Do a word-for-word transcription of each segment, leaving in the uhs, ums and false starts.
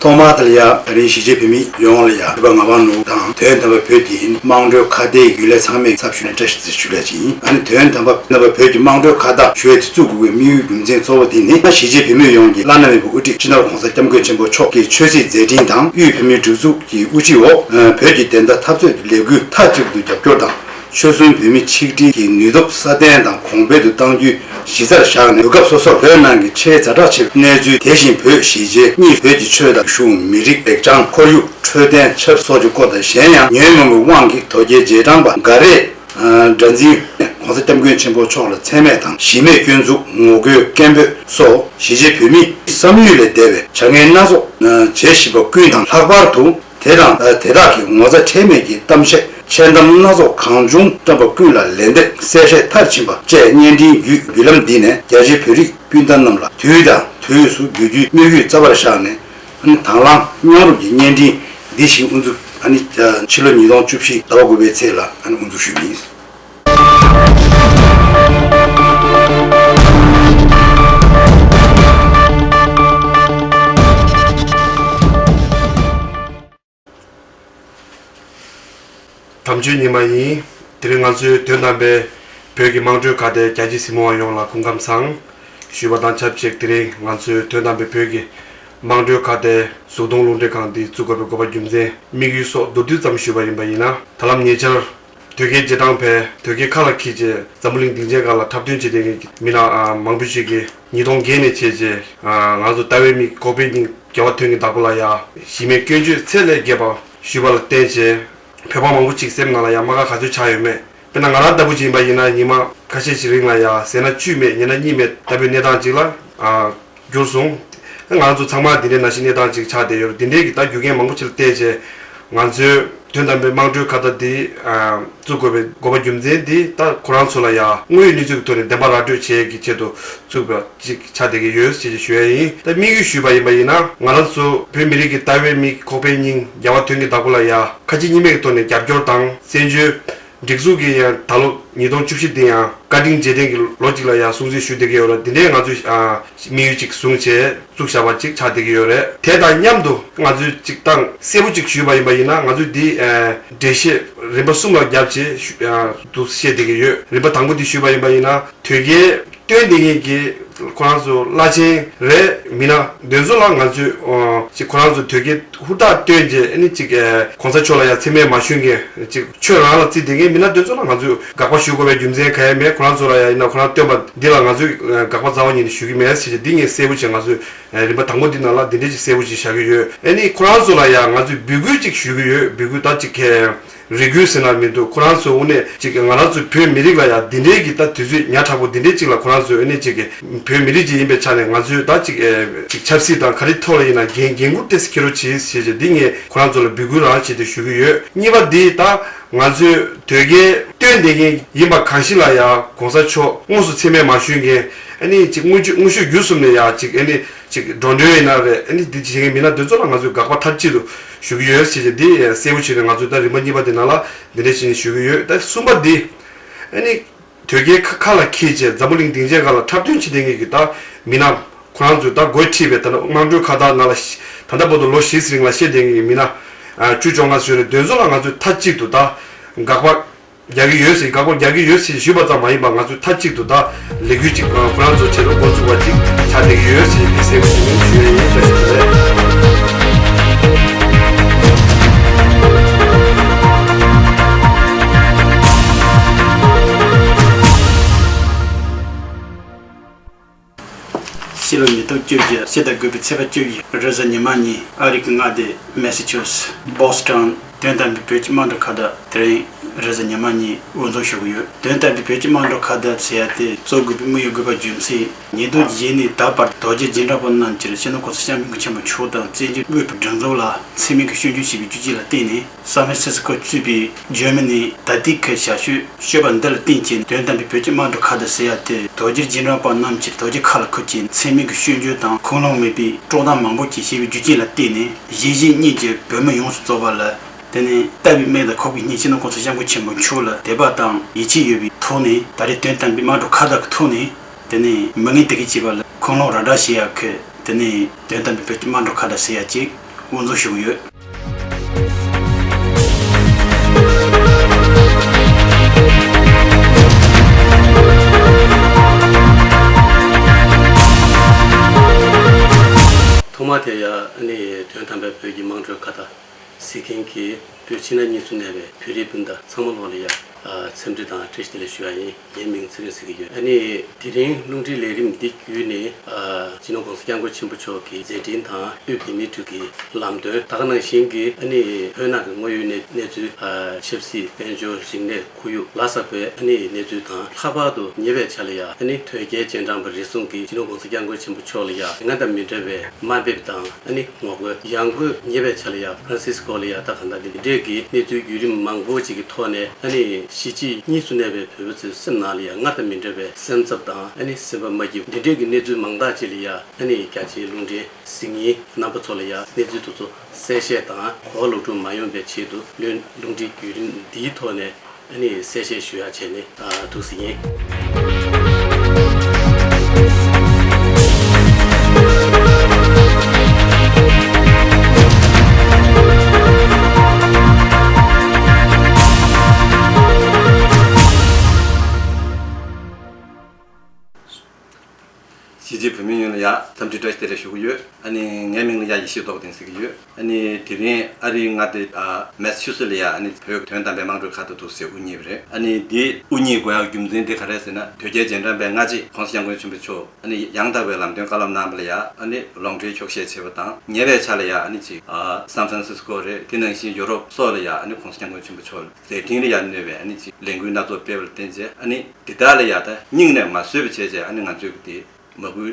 ཐོག་མར་དེ་ལ་ཡ་ད་རིང་གཞིས་བྱེས་བོད་མི་ཡོངས་ལ་ཡ་ཞུ་བ་ང་དབང་ནོར་བུ་དང་དོན་དམ་པའི་བོད་ཀྱི་དམངས་ཁྲོད་ཁ་བརྡའི་རྒྱུན་ལས་ཚང་མའི་ཚབ་ཞུས་ནས་བཀྲ་ཤིས་བདེ་ལེགས་ཞུ་ལས་ཅིང་། ཨ་ནི་དོན་དམ་པ་དམངས་ཁྲོད་ཁ་བརྡ་ཞུ་བའི་དེ་བཙུགས་དགོས་པའི་དམིགས་ཡུལ་རྒྱུ་མཚན་གཙོ་བོ་དེ་ནི་གཞིས་བྱེས་བོད་མི་ཡོངས་ཀྱི་བླ་ན་མེད་པའི་དབུ་ཁྲིད་སྤྱི་ནོར་༸གོང་ས་༸སྐྱབས་མགོན་ཆེན་པོ་མཆོག་གི་ཆོས་སྲིད་མཛད་འཕྲིན་དང་དབུས་བོད་མིའི་སྒྲིག་འཛུགས་ཀྱི་དབུ་ཁྲིད་འོག་བོད་ཀྱི་བདེན་མཐའ་འཐབ་རྩོད་ཀྱི་ལས་འགུལ་མཐའ་གཅིག་ཏུ་རྒྱབ་སྐྱོར་དང་། ཆོལ་གསུམ་བོད་མི་ཆིག་སྒྲིལ་གྱི་ནུས་སྟོབས་སྲ་བརྟན་དང་གོང་འཕེལ་དུ་གཏང་རྒྱུའི་གཞི་རྩར་བཞག་ནས། དུས་སྐབས་སོ་སོར་བོད་ནང་གི་ཆེས་ཛ་དྲག་ཆེ་བའི་གནས་ཚུལ། དེ་བཞིན་བོད་གཞིས་བྱེས་གཉིས་བོད་ཀྱི་ཆོས་དང་གཞུང་། མི་རིགས་ལེགས་བྱང་། ཁོར་ཡུག་འཕྲོད་བསྟེན། ཆབ་སྲིད་སོགས་ཀྱི་སྐོར་དང་། གཞན་ཡང་ཉོན་མོངས་པའི་དབང་གིས་དོལ་རྒྱལ་རྗེས་འབྲང་པ་འགའ་རེས་དགྲར་འཛིན། ༸གོང་ས་༸སྐྱབས་མགོན་ཆེན་པོ་མཆོག་ལ་མཚན་སྨད་དང་གཞི་མེད་སྐྱོན་འཛུགས། ངོ་རྒོལ། སྐད་འབོད་སོགས་གཞིས་བྱེས་བོད་མིའི་བསམ་ཡུལ་ལས་འདས་པའི་བྱ་ངན་སྣ་ཚོགས་བྱེད་བཞིན་པ་ཀུན་དང་། ལྷག་པར་དུ་དེ་དང་དེ་དག་གི་ངོ་ཚ་ཁྲེལ་མེད་ཀྱི་གཏམ་བཤད། འཆལ་གཏམ་སྣ་ཚོགས་གང་བྱུང་བཀྲམ་པ་ཀུན་ལ་ལན་འདེབས། གསལ་བཤད་མཐར་ཕྱིན་པ་བཅས་བརྙན་འཕྲིན་བརྒྱུད་བརྒྱུད་ལམ་འདི་ནས་རྒྱ་ཆེའི་བོད་རིགས་སྤུན་ཟླ་རྣམས་ལ་དུས་དང་དུས་སུ་བརྒྱུད་རྒྱུའི་དམིགས་ཡུལ་རྩ་བར་བཞག་ནས། དང་བླངས་མཉམ་རུབ་ཀྱིས་བརྙན་འཕྲིན་འདི་བཞིན་དབུ་འཛུགས། ཕྱི་ལོ་ཉིས་སྟོང་བཅུ་བཞི་ཟླ་བ་དགུ་པའི་ཚེས་ལ་དབུ་འཛུགས་ཞུས་པ་ཡིན། དམ་ཆོས་ཉི་མ་ཡིན། དེ་རིང་ང་ཚོའི་དོན་དམ་པའི་བོད་ཀྱི་དམངས་ཁྲོད་ཁ་བརྡའི་རྒྱ་ཆེའི་གཟིགས་མོ་བ་ཡོངས་ལ་སྐུ་ཁམས་བཟང་ཞུས་པ་དང་ཆབས་ཅིག་དེ་རིང་ང་ཚོའི་དོན་དམ་པའི་བོད་ཀྱི་དམངས་ཁྲོད་ཁ་བརྡའི་གཟུགས་མཐོང་རླུང་འཕྲིན་ཁང་འདི་བཙུགས་དགོས་པའི་དགོས་པ་རྒྱུ་མཚན་དམིགས་ཡུལ་སོགས་མདོར་བསྡུས་ཙམ་ཞུས་པ་ཡིན་པ་ཡིན་ན། ད་ལམ་ཉེ་ཆར་དོལ་རྒྱལ་རྗེས་འབྲང་པས་དོལ་རྒྱལ་ཁ་ལ་འཁྱེར་བྱས་འཛམ་བུ་གླིང་སྡིངས་ཆའི་སྒང་ལ་འཁྲབ་སྟོན་བྱེད་མཁན་གྱི་མི་སྣ་མང་པོ་ཞིག་གིས་ཉིས་སྟོང་བརྒྱད་ནས་བྱས་རྗེས་ང་ཚོ་ལྟ་བའི་མིག་ཁོག་པའི་སྙིང་རྒྱལ་བ་དོན་གྱི་བདག་པོ་ལ་ཡ་གཞི་མེད་སྐྱོན་བརྗོད་ཚད་ལས་བརྒལ་བ་ཞུས་པ་ལ་བརྟེན་བྱས་བོད་པ་མང་པོ་ཅིག་སེམས་ནང་ལ་ཡ་རྨ་ཁ་ག་ཚོད་ཆགས་ཡོད་མེད། དཔེར་ན་ང་རང་ལྟ་བུ་ཅིག་ཡིན་པ་ཡིན་ན་ཉི་མ་ཁ་ཤས་ཤིག་རིང་ལ་ཡ་ཟས་སྣ་བཅུད་མེད་ཉལ་སྣ་གཉིད་མེད་ལྟ་བུའི་གནས་སྟངས་ཅིག་ལ་གྱུར་སོང་། ང་ཚོ་ཚང་མ་འདི་འདྲའི་ནང་བཞིན་གནས་སྟངས་ཅིག་ཆགས་བསྡད་ཡོད་རེད། འདི་འདྲའི་གི་ད་རྒྱུ་རྐྱེན་མང་པོ་ཅིག་ལ་བལྟས་བྱས་ང་ཚོའི་དོན་དམ་པའི་དམངས་ཁྲོད་ཁ་བརྡ་འདི་བཙུགས་དགོས་པའི་དགོས་པ་རྒྱུ་མཚན་འདི་ད་ཁོ་རང་ཚོ་ལ་ཡ་དངོས་ཡོད་གནས་ཚུལ་གྱི་ཐོག་ནས་བདེན་པ་ར་སྤྲོད་བྱེད་ཀྱི་ཆེད་དུ་བཙུགས་པ་ཅིག་ཆགས་བསྡད་ཀྱི་ཡོད་ཅེས་ཞུ་ཡ་ཡིན། ད་དམིགས་ཡུལ་ཞུས་པ་ཡིན་པ་ཡིན་ན་ང་རང་ཚོ་བོད་མི་རིགས་ཀྱི་ལྟ་བའི་མིག་ཁོག་པའི་སྙིང་རྒྱལ་བ་དོན་གྱི་བདག་པོ་ལ་ཡ་ཁ་ཕྱི་གཉིས་མེད་ཀྱི་ཐོག་ནས་རྒྱབ་སྐྱོར་དང་བཙན་བྱོལ་སྒྲིག་འཛུགས་ཀྱི་ཡང་ད་ལོ་ཉིས་སྟོང་བཅུ་བཞི་འདི་ཡང་བཀའ་དྲིན་རྗེས་དྲན་གྱི་ལོ་གཅིག་ལ་ཡང་སྲུང་བརྩི་ཞུ་བསྡད་ཀྱི་ཡོད་རེད། འདི་འདྲའི་ང་ཚོས་དམིགས་ཡུལ་ཅིག་བཟུང་བྱས་བཙུགས་བཞག་པ་ཅིག་ཆགས་བསྡད་ཀྱི་ཡོད་རེད། དེ་དང་མཉམ་དུ་ང་ཚོས་ཅིག་ཏང་གསལ་པོ་ཅིག་ཞུས་པ་ཡིན་པ་ཡིན་ན་ང་ཚོས་འདི་འགྲེལ་བཤད་རིམ་པ་གསུམ་ལ་བརྒྱབ་བྱས་ཞུ་དུ་བཤད་བསྡད་ཀྱི་ཡོད། རིམ་པ་དང་པོ་འདི་ཞུས་པ་ཡིན་པ་ཡིན་ན་དོལ་རྒྱལ་བསྟེན་བསྡད་མཁན་གྱི་ཁོ་རང་ཚོ་བླ་ཆེན་རེད། མི་སྣ་འདི་ཚོ་ལ་ང་ཚོས་ཅིག་ཁོ་རང་ཚོ་དོལ་རྒྱལ་ཧུར་ཐག་བསྟེན་བྱས་ཨ་ནི་ཅིག་གོང་ས་མཆོག་ལ་ཡང་མཚན་སྨད་མ་ཞུས་མཁན་ཅིག་ཆོས་རང་ལ་བརྩིས་བསྡད་མཁན་མི་སྣ་འདི་ཚོ་ལ་ང་ཚོས་དགག་པ་ཞུ་དགོས་པའི་རྒྱུ་མཚན་གང་ཡང་མེད། ཁོ་རང་ཚོ་ལ་ཡང་ཡིན་ན་ཁོ་རང་བསྟེན་པ་འདི་ལ་ང་ཚོས་དགག་པ་རྩ་བ་ཉིད་ནས་ཞུ་གི་མེད་ཟེར་བྱས་འདི་ངས་གསལ་པོ་བྱས་ང་ཚོས་རིམ་པ་དང་པོ་འདི་ནང་ལ་འདི་འདྲས་ཅིག་གསལ་པོ་ཅིག་བཞག་གི་ཡོད། ཨ་ནི་ཁོ་རང་ཚོ་ལ་ཡང་ང་ཚོས་འབོད་སྐུལ་ཅིག་ཞུ་གི་ཡོད། འབོད་སྐུལ་ད་ཅིག་གས། རེ་སྐུལ་ཟེར་ན་མི་འདུག་ཁོ་རང་ཚོས་དངོས་གནས་ཅིག་ང་རང་ཚོ་བོད་མི་རིགས་ལ་ཡང་འདི་འདྲའི་གི་ད་དུས་ཚོད་ཉག་ཕྲ་པོ་འདི་འདྲའི་ཅིག་ལ་ཁོ་རང་ཚོས་ཨ་ནི་ཅིག་གི་བོད་མི་རིགས་ཅིག་ཡིན་པའི་ཆ་ནས་ང་ཚོས་ད་ཅིག་ཨེ་ཅིག་ཆབ་སྲིད་དང་ག་རེ་ཐོག་ལ་ཡིན་ན་འགན་འགན་འཁུར་ཏོག་ཙམ་འཁྱེར་རོགས་བྱེད་ཞེས་བྱས་འདི་ངས་ཁོ་རང་ཚོ་ལ་འབོད་སྐུལ་རང་བྱས་ཏེ་ཞུ་གི་ཡོད། གཉིས་པ་འདི་ད་ང་ཚོས་དོལ་རྒྱལ་བསྟེན་བསྡད་མཁན་ཡིན་པ་གང་ཞིག་ལ་ཡང་གོང་ས་མཆོག་དངོས་སུ་མཚན་སྨད་མ་ཞུས་མཁན་ཨ་ནི་ཅིག་དངོས་བརྒྱུད་དངོས་བཤུས་བརྒྱུད་གསུམ་ནས་ཡང་ཅིག་ཨ་ནི། ཅིག་འགྲོ་གྲོན་ཡིན་ན་རེད། ཨ་ནི་འདི་བྱེད་མཁན་མི་སྣ་འདི་ཚོ་ལ་ང་ཚོས་དགག་པ་མཐའ་གཅིག་ཏུ་ཞུ་གི་ཡོད་ཟེར་གྱི་འདི་གསལ་པོ་བྱས་ནས་ང་ཚོས་ད་རིམ་པ་གཉིས་པ་འདི་ནང་ལ་འདི་འདྲ་བྱས་ནས་ཞུ་གི་ཡོད། ད་གསུམ་པ་འདི་ཨ་ནི་དོལ་རྒྱལ་ཁ་ཁ་ལ་འཁྱེར་བྱས་འཛམ་བུ་གླིང་སྡིངས་ཆའི་སྒང་ལ་འཁྲབ་སྟོན་བྱེད་མཁན་གྱི་ད་མི་སྣ་ཁོ་རང་ཚོས་ད་འགོ་ཁྲིད་པའི་ད་ནི་དམངས་ཁྲོད་ཁ་བརྡ་ནང་ལ་ད་ལྟ་བར་དུ་ལོ་བཞི་ཙམ་རིང་ལ་བཤད་བསྡད་མཁན་གྱི་མི་སྣ་བཅུ་བཅོ་ལྔ་ཙམ་ཡོད་རེད། འདི་ཚོ་ལ་ང་ཚོས་མཐའ་གཅིག་ཏུ་ད་དགག་པ། རྒྱག་གི་ཡོད་ཟེར། བཀག་འགོག་རྒྱག་གི་ཡོད་ཟེར་ཞུས་པ་ཙམ་མ་ཡིན་པར། ང་ཚོས་མཐའ་གཅིག་ཏུ་ད་ལས་འགུལ་ཅིག་ཁོ་རང་ཚོ་བྱེད་ལ་འགོ་བཙུགས་པ་ཅིག་ཆགས་བསྡད་ཀྱི་ཡོད་ཟེར་འདི་གསལ་པོ་ཞུ་ཡ་ཡིན། བཀྲ་ཤིས་བདེ་ལེགས། ཕྱི་ལོ་ཉིས་སྟོང་བཅུ་བཞི། ཕྱི་ཟླ་དགུ་པའི་ཚེས་པ་བཅུ་བཞི། རེས་གཟའ་ཉི་མ་ཉིན་ཨ་རི་གི་མངའ་སྡེ་མེ་ས་ཆུ་སེ་སྦོ་སི་ཊོན་དོན་དམ་པའི་བོད་ཀྱི་དམངས་ཁྲོད་ཁ་བརྡ། དེ་རིང་རེས་གཟའ་ཉི་མ་ཉིན་དབུ་འཛུགས་ཞུ་གི་ཡོད། དོན་དམ་པའི་བོད་ཀྱི་དམངས་ཁྲོད་ཁ་བརྡ་ཟེར་ཡ་དེ་གཙོ་དགོས་པའི་དམིགས་ཡུལ་དགོས་པ་རྒྱུ་མཚན། ཉིས་སྟོང་བརྒྱད་ནས་ད་བར་རྡོ་རྗེ་རྗེས་འབྲང་པ་རྣམས་ཀྱིས་སྤྱི་ནོར་༸གོང་ས་༸སྐྱབས་མགོན་ཆེན་པོ་མཆོག་དང་བཙན་བྱོལ་དབུས་པའི་སྒྲིག་འཛུགས་ལ་མཚན་སྨད་ཀྱི་སྐྱོན་བརྗོད་བྱས་པའི་རྒྱུ་རྐྱེན་ལ་བརྟེན་ནས། སན་ཧྥ་རན་སིས་ཀོ་གཙོས་པའི་འཇར་མ་ནིའི་ད་ལྟའི་གི་ཞབས་ཞུ་ཞུས་པ་འདི་ལ་བརྟེན་བྱས་ནས། དོན་དམ་པའི་བོད་ཀྱི་དམངས་ཁྲོད་ཁ་བརྡ་ཟེར་ཡ་དེ་རྡོ་རྗེ་རྗེས་འབྲང་པ་རྣམས་ཀྱིས་རྡོ་རྗེ་ཁ་ལ་འཁུར་བྱས། མཚན་སྨད་ཀྱི་སྐྱོན་བརྗོད་དང་ཁུངས་ལུང་མེད་པའི་དཀྲོག་གཏམ་མང་པོ་ཅིག་བཤད་པའི་རྒྱུ་རྐྱེན་ལ་བརྟེན་ནས། གཞིས་བྱེས་གཉིས་ཀྱི་བོད་མི་ཡོངས་སུ་རྫོགས་པ་ལ། དེ་ནས་བལྟ་བའི་མིག་དང་འཁོར་བའི་སྙིང་། སྤྱི་ནོར་༸གོང་ས་༸སྐྱབས་མགོན་ཆེན་པོ་མཆོག་ལ་དད་པ་དང་ཡིད་ཆེས་ཡོད་པའི་ཐོག་ནས། ད་རེས་དོན་དམ་པའི་དམངས་ཁྲོད་ཁ་བརྡ་གི་ཐོག་ནས། དེ་ནས་མི་ངན་དེ་གས་བྱས་པ་ལ་ཁུངས་ལུང་ར་སྤྲོད་བྱེད་ཡག་གི། དེ་ནས་དོན་དམ་པའི་བོད་ཀྱི་དམངས་ཁྲོད་ཁ་བརྡ་ཟེར་ཡ་ཅིག་དབུ་འཛུགས་ཞུ་གི་ཡོད། ཐོག་མ་དེ་ཡ་ཨ་ནི་དོན་དམ་པའི་བོད་ཀྱི་དམངས་ཁྲོད་ཁ་བརྡ་ཟེར་མཁན་གྱི་བོད་ཕྱི་ནང་གཉིས་སུ་གནས་པའི་བོད་རིགས་སྤུན་ཟླ་ཚང་མ་ལོག་ལ་ཡ་འཚམས་འདྲི་དང་བཀྲ་ཤིས་བདེ་ལེགས་ཞུ་ཡ་ཡིན། ངའི་མིང་ཚེ་རིང་ཟེར་གྱི་ཡོད། ཨ་ནི་དེ་རིང་རླུང་འཕྲིན་ལས་རིམ་འདི་བརྒྱུད་ནས་ཨ་སྤྱི་ནོར་༸གོང་ས་༸སྐྱབས་མགོན་ཆེན་པོ་མཆོག་གི་མཛད་འཕྲིན་དང་དབུས་བོད་མིའི་ཁྲོད་ཀྱི་ལམ་སྟོན། ད་ག་ནང་བཞིན་གྱི་ཨ་ནི་བོད་ནང་གི་དངོས་ཡོད་གནས་གནས་ཚུལ། ཨ་ཆབ་སྲིད། དཔལ་འབྱོར། རིག་གནས། ཁོར་ཡུག་ལ་སོགས་པའི་ཨ་ནི་གནས་ཚུལ་དང་། ལྷག་པར་དུ་ཉེ་བའི་ཆར་ལ་ཡ་ཨ་ནི་དོལ་རྒྱལ་རྗེས་འབྲང་པ་རེ་ཟུང་གིས་སྤྱི་ནོར་༸གོང་ས་༸སྐྱབས་མགོན་ཆེན་པོ་མཆོག་ལ་ཡ་སྔར་དང་མི་འདྲ་བའི་དམའ་འབེབས་དང་ཨ་ནི་ངོ་རྒོལ། ཡང་སྒོས་ཉེ་བའི་ཆར་ལ་ཡ་ཧྥ་རན་སིས་ཀོ་ལ་ཡ་ད་གང་ལྟར་འདི་འདྲའི་གི་གནས་ཚུལ་བརྒྱུད་རིམ་མང་པོ་ཅིག་གི་ཐོག་ནས། ཨ་ནི་གཞིས་བྱེས་གཉིས་སུ་གནས་པའི་བོད་པ་ཚོའི་སེམས་ནང་ལ་ཡ་སྔར་དང་མི་འདྲ་བའི་སེམས་འཚབ་དང་། ཨ་ནི་སེམས་པ་མ་སྐྱིད། འདི་འདྲའི་གི་གནས་ཚུལ་མང་དག་ཅིག་ལ་ཡ་ཨ་ནི་རྒྱ་ཆེའི་རླུང་འཕྲིན་གཟིགས་མཁན་རྣམ་པ་ཚོ་ལ་ཡ་གནས་ཚུལ་དེ་ཚོ་གསལ་བཤད་དང་གོ་བ་ལོག་སྒྲུབ་མ་ཡོང་བའི་ཆེད་དུ། རླུང་རླུང་འཕྲིན་བརྒྱུད་རིམ་འདིའི་ཐོག་ནས་ཨ་ནི་གསལ་བཤད་ཞུ་ཡག་བྱས་ནས་ཨ་འདུག་ཟེར་ཡིན། གཞིས་བྱེས་བོད་མི་ཡོངས་ལ་ཡ་འཚམས་འདྲི་བཀྲ་ཤིས་བདེ་ལེགས་ཞུ་གི་ཡོད། ཨ་ནི་ངའི་མིང་ལ་ཡ་ཡེ་ཤེས་རྟོགས་ལྡན་ཟེར་གྱི་ཡོད། ཨ་ནི་དེ་རིང་ཨ་རིའི་མངའ་སྡེ་ཨ་མེ་ས་ཆུ་སེ་ལ་ཡ་ཨ་ནི་བོད་དོན་དམ་པའི་དམངས་ཁྲོད་ཁ་བརྡ་འདུག་སེ་དབུ་བརྙེས་པ་རེད། ཨ་ནི་འདི་དབུ་བརྙེས་དགོས་ཡག་རྒྱུ་མཚན་དེ་ག་རེ་ཟེར་ན། དོལ་རྒྱལ་རྗེས་འབྲང་པའི་སྔ་རྗེ་༸གོང་ས་༸སྐྱབས་མགོན་ཆེན་པོ་མཆོག་ཨ་ནི་ཡང་དག་པའི་ལམ་སྟོན་བཀའ་སློབ་གནང་བ་ལ་ཡ་ཨ་ནི་ལོག་འགྲེལ་འཁྱོག་བཤད་བྱས་པ་དང་། ཉེ་བའི་ཆར་ལ་ཡ་ཨ་ནི་ཅིག་ཨ་སན་ཧྥ་རན་སིས་ཀོ་རེད། དེ་ནང་བཞིན་ཡུ་རོབ་སོགས་ལ་ཡ་ཨ་ནི་༸གོང་ས་༸སྐྱབས་མགོན་ཆེན་པོ་མཆོག་མཛད་འཕྲིན་ལ་ཡ་གནོད་པའི་ཨ་ནི་ཅིག་ལས་འགུལ་སྣ་ཚོགས་སྤེལ་བ་ལ་བརྟེན་བྱས། ཨ་ནི་འདི་དག་ལ་ཡ་ད་སྙིང་ནས་མ་བཟོད་པ་བྱས་བྱས། ཨ་ནི་ང་ཚོས་ཀྱི་དེ་མ་བསྐུལ་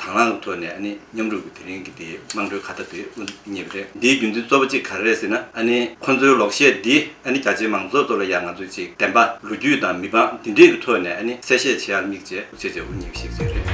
དང་བླངས་ཀྱི་ཐོག་ནས་ཨ་ནི་མཉམ་རུབ་ཀྱི་དེ་རིང་གི་དེ་དམངས་ཁྲོད་ཁ་བརྡ་དེ་དབུ་བརྙེས་པ་རེད། འདིའི་རྒྱུ་མཚན་གཙོ་བོ་གཅིག་ག་རེ་རེད་ཟེར་ན། ཨ་ནི་ཁོ་ཚོའི་ལོག་བཤད་འདི་ཨ་ནི་རྒྱ་ཆེའི་མང་ཚོགས་ཚོ་ལ་ཡ་ང་ཚོས་ཅིག་བདེན་པ་ལོ་རྒྱུས་དང་མི་ཕམ་འདི་འདྲའི་གི་ཐོག་ནས་ཨ་ནི་གསལ་བཤད་བྱེད་ཡག་དམིགས་བྱས་དབུ་འབྱེད་བྱས་དབུ་བརྙེས་པ་ཞིག་ཅིག་རེད།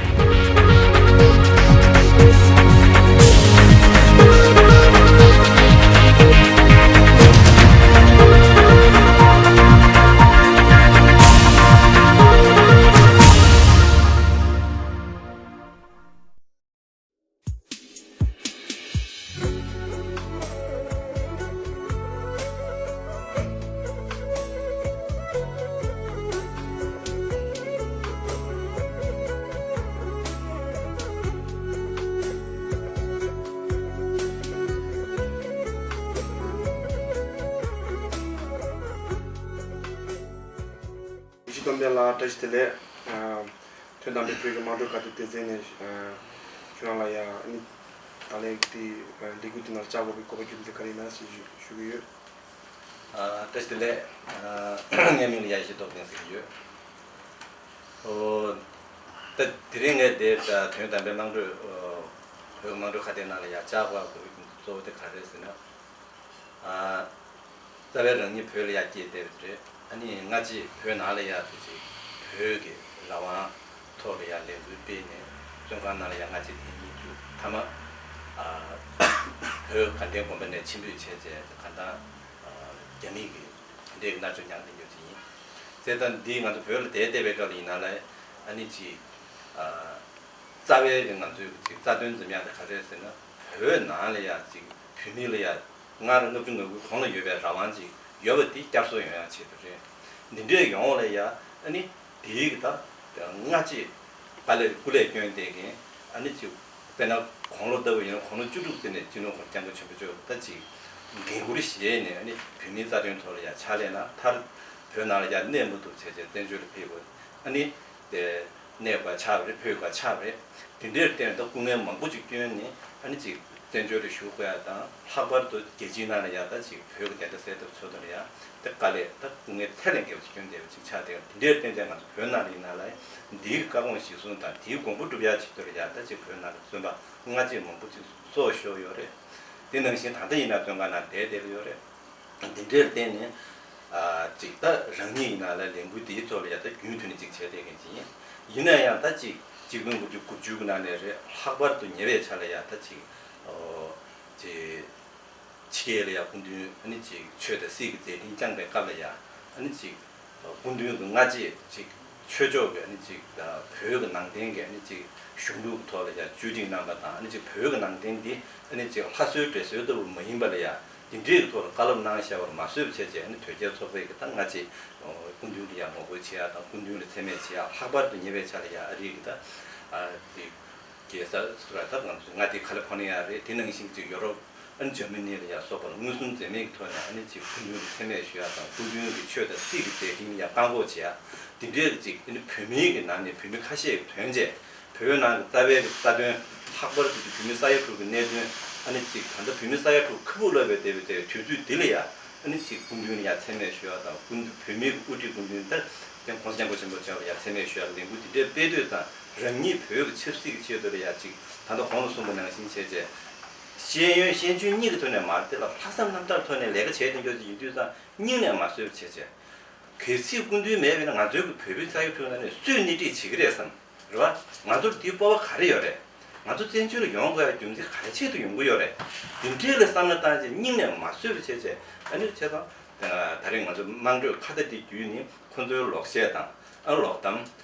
ཡེ་ཤེས་རྟོགས་ལྡན་ལགས་བཀྲ་ཤིས་བདེ་ལེགས། དོན་དམ་པའི་བོད་ཀྱི་དམངས་ཁྲོད་ཁ་བརྡ་སྡེ་ཚན་ནས་ཁྱོད་རང་ལ་ཡང་ཨ་ནི་ད་ལན་དེ་ལས་འགུལ་དེ་ནང་བཅར་དགོས་པའི་དགོས་པ་རྒྱུ་མཚན་དེ་ག་རེ་ཡིན་ན་ཞེས་ཞུ་ཞུ་གི་ཡོད། ཨ་བཀྲ་ཤིས་བདེ་ལེགས། ཨ་ངའི་མིང་ལ་ཡེ་ཤེས་རྟོགས་ལྡན་ཟེར་གྱི་ཡོད། ཨོ་ད་དེ་རིང་ངས་དེ་དོན་དམ་པའི་དམངས་ཁྲོད་ཨོ་བོད་ཀྱི་དམངས་ཁྲོད་ཁ་བརྡའི་ནང་ལ་ཡང་བཅར་དགོས་པའི་དགོས་པ་གཙོ་བོ་དེ་ག་རེ་རེད་ཟེར་ན། ཨ་རྩ་བའི་རང་ཉིད་བོད་ལ་ཡར་སྐྱེས་བསྡད་པ་རེད། ཨ་ནི་སྔ་རྗེས་བོད་ནང་ལ་ཡར་དེ་ཅིག་བོད་ཀྱི་རང་དབང་ཐོག་ལ་ཡར་ལས་འགུལ་སྤེལ་ནས་བཙོན་ཁང་ནང་ལ་ཡར་སྔ་རྗེས་ཐེངས་གཉིས་བཅུག་མཐའ་མ་ཨ་བོད་དགའ་ལྡན་དགོན་པ་ནས་ཕྱིར་འབུད་བྱས་རྗེས་གང་ལྟར་ཨ་རྒྱ་མི་གི་དེ་འདྲའི་མནར་གཅོད་མྱངས་བསྡད་ཡོད་ཅིག་ཡིན། བྱས་ཙང་འདི་ང་ཚོ་བོད་ལ་བསྡད་བསྡད་པའི་སྐབས་ལ་ཡིན་ན་ལ་ཨ་ནི་ཅིག་ཨ་རྩ་བའི་ང་ཚོའི་ཅིག་རྩ་དོན་འཛིན་ཡག་དེ་ག་རེ་རེད་ཟེར་ན། བོད་ནང་ལ་ཡ་ཅིག་བོད་མི་ལ་ཡ་སྔར་ལྔ་བཅུ་ང་དགུའི་གོང་ལ་ཡོད་པའི་རང་དབང་ཅིག་ཡོད་པ་འདི་བསྐྱར་གསོ་ཡོང་ཡག་ཆེད་དུ་རེད། འདི་འདྲས་ཡོང་བ་ལ་ཡ་ཨ་ནི་དེའི་གི་ད་སྔ་རྗེས་དཀའ་ལས་སྐུ་ལས་བསྐྱོན་བསྡད་མཁན་ཨ་ནི་ཅིག་དཔེར་ན་དགུང་ལོ་ལྟ་བུ་ཡིན་ན་དགུང་ལོ་བཅུ་དྲུག་དེ་ནས་སྤྱི་ནོར་༸གོང་ས་༸སྐྱབས་མགོན་ཆེན་པོ་མཆོག་ད་ཅིག་འགན་འཁུར་བཞེས་ནས་ཨ་ནི་བོད་མིའི་རྩ་དོན་ཐོག་ལ་ཡ་ཕྱག་ལས་གནང་། མཐར་བོད་ནང་ལ་ཡ་གནས་མ་ཐུབ་བྱས་བྱས་བཙན་བྱོལ་ལ་ཕེབས་དགོས། ཨ་ནི་དེ་གནས་དགོས་ཆགས་པ་རེད། ཕེབས་དགོས་ཆགས་པ་རེད། དེ་འདྲའི་སྟེང་ད་སྐུ་ངལ་མང་པོ་ཅིག་བསྐྱོན་ནས་ཨ་ནི་ཅིག་བཙན་བྱོལ་དུ་བཞུགས་དགོས་ཡ་དང་། ལྷག་པར་དུ་རྒྱལ་སྤྱིའི་ནང་ལ་ཡ་ད་ཅིག་བོད་ཀྱི་བདེན་མཐའ་གསལ་ཐབས་ཚོགས་འདུ་ལ་ཡ་དེ་དཀའ་ལས་ད་སྐུ་ངལ་ཚད་ལས་བརྒལ་བ་ཅིག་བསྐྱོན་བསྡད་པ་ཅིག་ཆགས་བསྡད་པ་དེ་འདྲའི་སྟེང་ད་ང་ཚོ་བོད་ནང་ལ་ཡིན་ན་ལ་འདིའི་བཀའ་དགོངས་གཞིར་བཟུང་དང་དེའི་དགོངས་པ་སྒྲུབ་ཡ་ཆེད་དུ་ལ་ཡ་ད་ཅིག་བོད་ནང་ལ་བཙོན་པ་སྔ་རྗེས་མང་པོ་ཅིག་སྲོག་ཤོར་ཡོད་རེད། དེ་ནང་བཞིན་ད་ལྟ་ཡིན་ན་བཙོན་ཁང་ནང་བསྡད་བསྡད་ཀྱི་ཡོད་རེད། འདི་འདྲའི་སྟེང་ནས་ཨ་ཅིག་ད་རང་ཉིད་ཡིན་ན་ལ་ལས་འགུལ་དེའི་ཐོག་ལ་ཡ་ད་རྒྱུན་མཐུད་ནས་ཅིག་བྱས་བསྡད་མཁན་ཅིག་ཡིན། ཡིན་ན་ཡང་ད་ཅིག་གཅིག་སྟོང་དགུ་བརྒྱ་དགུ་བཅུ་གི་ནང་ནས་རེད། ལྷག་པར་དུ་ཉེ་བའི་ཆར་ལ་ཡ་ད་ཅིག་ཨོ་ཅིག་ཕྱི་རྒྱལ་ལ་ཡ་སྐུ་མདུན་ཨ་ནི་ཅིག་ཆོས་དང་སྲིད་ཀྱི་མཛད་འཕྲིན་བསྐྱངས་པའི་སྐབས་ལ་ཡ་ཨ་ནི་ཅིག་སྐུ་མདུན་གྱི་སྔ་རྗེས་ཅིག་ཆོས་ཕྱོགས་ཀྱི་ཨ་ནི་ཅིག་བོད་ཀྱི་ནང་བསྟན་གྱི་ཨ་ནི་ཅིག་གཞུང་ལུགས་ཀྱི་ཐོག་ལ་ཡ་བཅོས་སྒྲིག་གནང་པ་དང་། ཨ་ནི་ཅིག་བོད་ཀྱི་ནང་བསྟན་འདི་ཨ་ནི་ཅིག་ལྷ་གསོལ་འདྲེ་གསོལ་ལྟ་བུ་མ་ཡིན་པ་ལ་ཡ་འདི་འདྲའི་ཐོག་ལ་བཀའ་སློབ་གནང་བཞག་པར་མ་བཟོད་པ་བྱས་བྱས་ཨ་ནི་དོལ་རྒྱལ་ཚོགས་པའི་གི་ད་སྔ་རྗེས་སྐུ་མདུན་ལ་ཡ་ངོ་རྒོལ་བྱེད་ཡ་དང་། སྐུ་མདུན་ལ་མཚན་སྨད་བྱེད་ཡ། ལྷག་པར་དུ་ཉེ་བའི་ཆར་ལ་ཡ་ཨ་རིའི་གི་ད་ཨ་ཅིག་རྒྱལ་ས་སུ་ར་ད་ང་ཚོ་མངའ་སྡེ་ཁ་ལི་ཕོར་ནི་ཡ་རེད། དེ་ནང་བཞིན་ཅིག་ཡོ་རོབ་ཨ་ནི་འཇར་མ་ནི་ལ་ཡ་སོགས་པར་མངོན་སུམ་འཛེམ་མེད་ཀྱི་ཐོག་ནས་ཨ་ནི་ཅིག་སྐུ་མདུན་ལ་མཚན་སྨད་ཞུ་ཡ་དང་། སྐུ་མདུན་གྱི་ཆོས་དང་སྲིད་ཀྱི་མཛད་འཕྲིན་ལ་ཡ་བཀག་འགོག་བྱེད་ཡ། དེ་འདྲའི་གི་ཅིག་ཨ་ནི་བོད་མིའི་གི་ནང་ནས་བོད་མི་ཁ་ཤས་ཀྱི་དོན་བྱས། བོད་ནང་གི་རྩ་བའི་གི་རྩ་དོན། ལྷག་པར་དུ་བོད་མི་ས་ཡ་དྲུག་གི་གནད་དོན། ཨ་ནི་ཅིག་ད་ལྟ་བོད་མི་ས་ཡ་དྲུག་ཁུ་བོ་ལབ་པའི་དེ་བའི་དེ་དུས་ཚོད་འདི་ལ་ཡ་ཨ་ནི་ཅིག་སྐུ་མདུན་ལ་ཡ་མཚན་སྨད་ཞུ་ཡ་དང་། སྐུ་མདུན་བོད་མིའི་གི་དབུ་ཁྲིད་སྐུ་མདུན་ད་ཀྱང་༸གོང་ས་༸སྐྱབས་མགོན་ཆེན་པོ་མཆོག་ལ་ཡ་མཚན་སྨད་ཞུ་ཡ་ལས་འགུལ་འདི་འདྲའི་སྤེལ་དུས་ཙང་། རང་ཉིད་བོད་ཀྱི་ཆབ་སྲིད་ཀྱི་ཆེད་དུ་ལ་ཡ་ཅིག་ད་ལྟ་གོང་དུ་གསུངས་པ་ནང་བཞིན་བྱས་བྱས། ཤེས་ཡོན་ཤེས་འཇོན་གཉིས་ཀྱི་ཐོག་ནས་མ་རེད་དེ་ལ་ལྷག་བསམ་རྣམ་དག་ཐོག་ནས་ལས་ཀ་བྱས་བསྡད་རྒྱུ་ཅིག་ཡིན་དུས་ཙང་སྙིང་ནས་མ་བཟོད་པ་བྱས་བྱས། གལ་སྲིད་སྐུ་མདུན་མེད་པ་ཡིན་ན་ང་ཚོའི་གི་བོད་པའི་ས་ཡ་དྲུག་ནང་ནས་སུས་སྣེ་ཁྲིད་བྱེད་ཀྱི་རེད་བསམ། རེད་བ། ང་ཚོར་དེའི་སྤོབས་པ་ག་རེ་ཡོད་རེད། ང་ཚོ་བཙན་བྱོལ་ལ་ཡོང་དགོས་ཡ་རྒྱུ་མཚན་ག་རེ་ཆེད་དུ་ཡོང་གི་ཡོད་རེད། དེ་འདྲའི་ལ་བསམ་བློ་བཏང་བྱས་སྙིང་ནས་མ་བཟོད་པ་བྱས་བྱས། ཨ་ནི་བྱས་ཙང་། ད་རེས་ང་ཚོ་དམངས་ཁྲོད་ཁ་བརྡ་འདི་བརྒྱུད་ནས་ཁོ་ཚོའི་ལོག་བཤད་དང་། ཨ་ལོག་གཏམ།